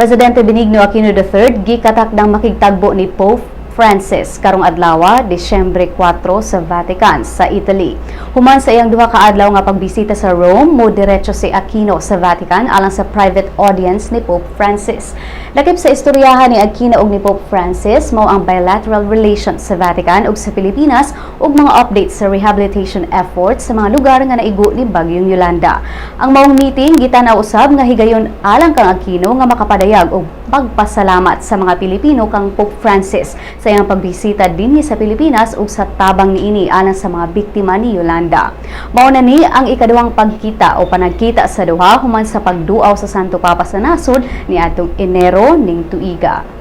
Presidente Benigno Aquino III gikatakdang makigtagbo ni Pope Francis karong adlaw, Disyembre 4, sa Vatican sa Italy. Human sa iyang 2 ka adlaw nga pagbisita sa Rome, mo diretso si Aquino sa Vatican alang sa private audience ni Pope Francis. Lakip sa istoryahan ni Aquino ug ni Pope Francis mao ang bilateral relations sa Vatican ug sa Pilipinas ug mga updates sa rehabilitation efforts sa mga lugar nga naigo ni Bagyong Yolanda. Ang maong meeting gitan-aw usab nga higayon alang kang Aquino nga makapadayag og pagpasalamat sa mga Pilipino kang Pope Francis sa iyang pagbisita dinhi sa Pilipinas ug sa tabang niini alang sa mga biktima ni Yolanda. Mao na ni ang ikaduhang pagkita o panagkita sa duha human sa pagduaw sa Santo Papa sa nasod niadtong Enero ning tuiga.